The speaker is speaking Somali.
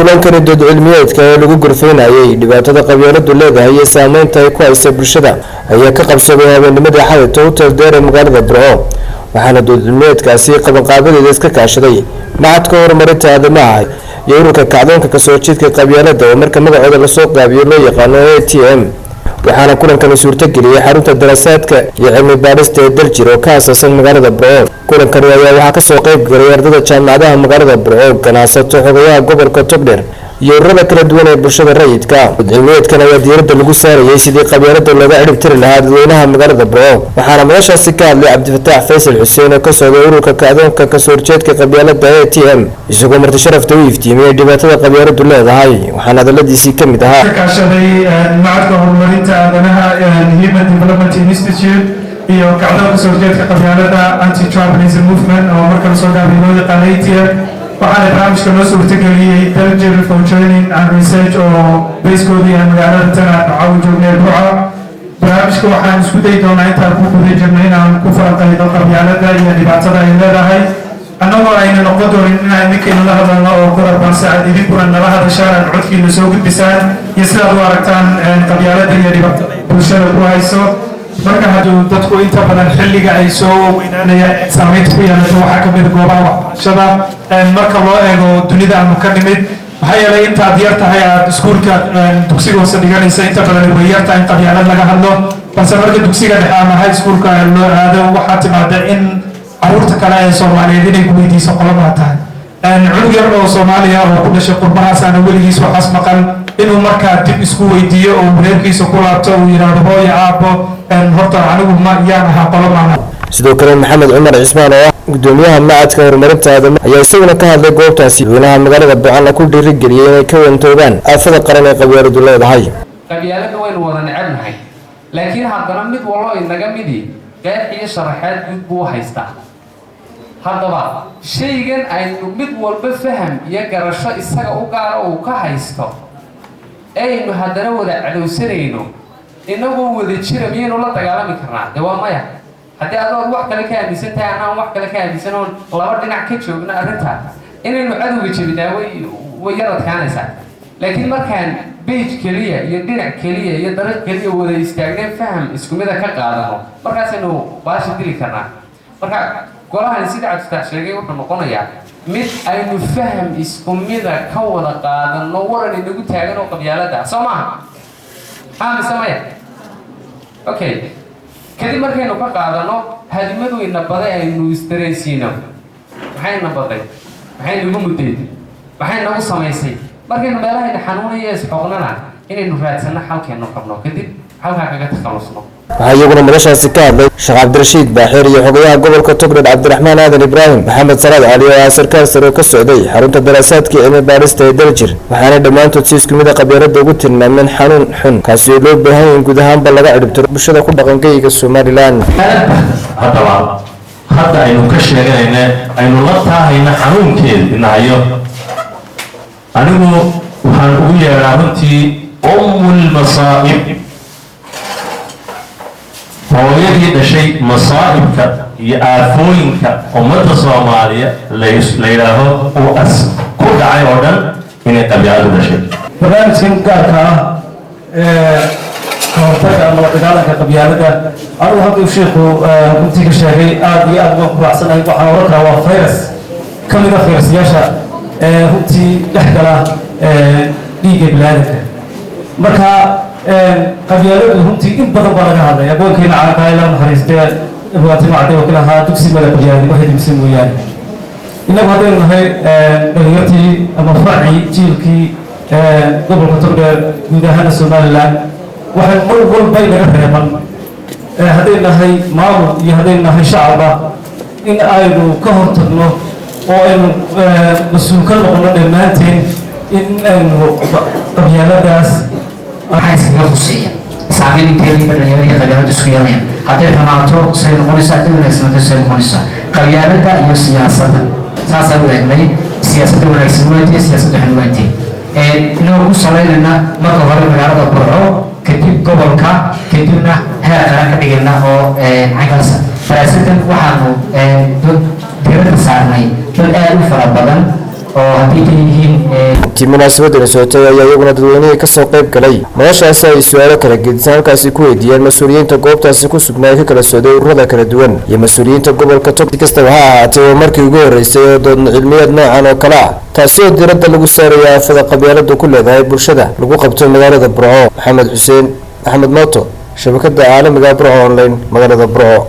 Kulankani dood cilmiyeedka ee lagu gorfaynayay dhibaatada qabyaaladu leedahay iyo saameynta ay ku haysa bulshada ayaa ka qabsaday habeennimadii xalay Hotel Deer ee magaalada Burco, waxaana dood cilmiyeedkaasi qabanqaabadeeda iska kaashaday Machadka Horumarinta Aadamaha iyo Ururka Kacdoonka Kasoo Horjeedka Qabyaalada, oo marka magacooda lasoo qaabiyo loo yaqaano ATM. Waxaana kulankani suurtageliyey xarunta daraasaadka iyo cilmi baadhista ee Daljir oo ka aasaasan magaalada Burco. Kulankani ayaa waxaa kasoo qeyb galay ardada jaamacadaha magaalada Burco, ganacsato, xogayaha gobolka Togdheer iyo ururada kala duwan ee bulshada rayidka. Cilmiyeedkan ayaa diiradda lagu saarayay sidii qabyaalada looga cirib tiri lahaa dadweynaha magaalada Burco, waxaana madashaasi ka hadlay Cabdifataax Faysal Xuseen oo ka socday Ururka Kacdoonka Kasoo Horjeedka Qabyaalada ATM, isagoo marti sharafta u iftiimiyey dhibaatada qabyaaladu leedahay. Waxaana hadaladiisii ka mid ahaa: Kaashaday Machadka Horumarinta Aadanaha, Human Development Institute, iyo Kacdoonka Soo Horjeedka Qabyaalada, Anti Tribalism Movement, oo marka lasoo gaabiyo loo yaqaan ATM. Waxaana barnaamijka noo suurtageliyey Daljir for Training and Research, oo base-koodu yahay magaalada tan aan caawi joognay, Burco. Barnaamijka waxaan isku dayi doonaa intaan ku guda jirno inaan ku falanqayno qabyaalada iyo dhibaatada ay leedahay, annagoo ayna noqon doonin inaan idinkiina la hadalno oo qorar, balse aad idinkuna nala hadashaan, aad codkiina soo gudbisaan iyo sidaad u aragtaan qabyaalada iyo dhibaatada ay bulshada ku hayso. Marka hadduu dadku inta badan xilliga ay soo weynaanayaan saameynta ku yeelato waxaa ka mid goobaha waxbarashada, marka loo eego dunida aanu ka nimid. Maxaa yeelay, intaad yar tahay, aad iskuulka dugsiga hoose dhiganaysa, inta badan way yar tahay in qabyaalad laga hadlo. Balse marka dugsiga dhexe ama high schoolka loo aado, waxaa timaada in caruurta kale ee Soomaaliyeed inay ku weydiiso qolomaa tahay. Cunug yar oo Soomaaliya oo ku dhashay qurbahaas aana weligiis waxaas maqal, inuu markaa dib isku weydiiyo oo reerkiisa ku laabto, uu yidhaahdo: "Hooyo, aabbo, horta anigu ma yaan ahaa? Qolo maana?" Sidoo kale, Maxamed Cumar Cismaan oo ah gudoomiyaha Machadka Horumarinta Aadama ayaa isaguna ka hadlay goobtaasi, dadweynaha magaalada Burcana ku dhiirigeliyey inay ka wantoobaan aafada qaran ee qabyaaladu leedahay. Qabyaaladda waynu wada necebnahay, laakiin haddana mid wallo inaga midii qeex iyo sharaxaad guud buu haystaa. Haddaba shaygan aynu mid walba faham iyo garasho isaga u gaara uu ka haysto, aynu haddana wada cadowsanayno, inagoo wada jira miyaynu la dagaalami karnaa? Dee waa maya. Haddii adood wax kale ka aaminsan tahay, anaan wax kale ka aaminsan, oon laba dhinac ka joogno arrintaa, inaynu cadowga jebinaa way yar adkaanaysaa. Laakiin markaan page keliya iyo dhinac keliya iyo dariiq keliya wada istaagneen, faham isku mida ka qaadano, markaasaynu baasha dili karnaa. Marka golahani, sida Cabdifatax sheegay, wuxuu noqonayaa mid aynu faham isku mida ka wada qaadano waran inagu taagan oo qabyaalada ah. Soo maaha? Haa mise maya? Okay. Kadib markaynu ka qaadano, hadimadu ina baday, aynu isdareensiino maxay ina baday, maxay nagu mudday, maxay nagu samaysay. Markaynu meelahayna xanuunaya isxooqnana, inaynu raadsanno xalkaynu qabno, kadib halkaa kaga takhalusno. Waxaa iyaguna madashaasi ka hadlay Sheekh Cabdirashiid Baaxir iyo xogayaha gobolka Togdheer Cabdiraxmaan Aadan Ibraahim, Maxamed Salaad Cali oo ah sarkaal sare oo ka socday xarunta daraasaadka iyo cilmi baadhista ee Daljir, waxaana dhammaantood si isku mid a qabyaalada ugu tilmaameen xanuun xun, kaasi oo loo baahan yahin guud ahaanba laga ciribtiro bulshada ku dhaqan geyga Somalilan. Haddaba hadda aynu ka sheeganayna, aynu la taahayna xanuunkeeda inahayo, anigu waxaan ugu yeedhaa runtii ummul masaa'ib, hooyadii dhashay masaa'ibka iyo aafooyinka ummadda Soomaaliya la yidhaaho uu as ku dhacay oo dhan, inay qabyaaladu dhashay. Barnaamijkan gaarka ah ee kahortaga ama la dagaalanka qabyaalada, anigu hadduu sheikhu runtii ka sheegay, aad iyo aad baan ku raacsanahay. Waxaan oran karaa waa virus ka mid a fayrasyaasha ee runtii dhex gala dhiigga biniaadamka. Marka qabyaaladu runtii in badan baa laga hadlay. Abwaankeena caanka, Ilaa naxariistee, Ibraahim Cadde, oo kale ahaa dugsi male qabyaaladi waxay dibisa mooyaane. Innagu haddaynu nahay dhalinyartii ama farcii jiilkii gobolka Togdheer, guud ahaana Somaliland, waxay mar walba inaga reeban, hadday nahay maamul iyo hadday nahay shacaba, in aynu ka hortagno oo aynu mas-uul ka noqono dhammaanteen in aynu qabyaaladaas. Maxaa iskaga khuseeya? Saameyn inteedii dhalinyarada iyo qabyaalada isku yeelanayaan? Hadday xumaato say noqonaysaa? Hadday wanaagsanaato say noqonaysaa? Qabyaalada iyo siyaasadda saasaan u eegnay. Siyaasadda wanaagsan waatee? Siyaasadda xun waatee? Inagoo ku salaynayna marka hore magaalada Burco, kadib gobolka, kadibna heer qaran ka dhigayna oo caynkaasa. Daraasadan waxaanu diiradda saarnay dad aada u fara badan. Oo haddii ka yihiin Intii munaasabadani socotay ayaa iyaguna dadweynihii kasoo qayb galay madashaasi ay su-aalo kala gedisan halkaasi ku weydiiyeen mas-uuliyiinta goobtaasi ku sugnaa ee ka kala socday ururada kala duwan iyo mas-uuliyiinta gobolka Tog. Si kastaba ha ahaatee, waa markii ugu horreysay oo dood cilmiyeed noocan oo kale ah, taasi oo diiradda lagu saaraya aafada qabyaaladu ku leedahay bulshada, lagu qabto magaalada Burco. Maxamed Xuseen Axmed Mooto, shabakada caalamiga Burco Online, magaalada Burco.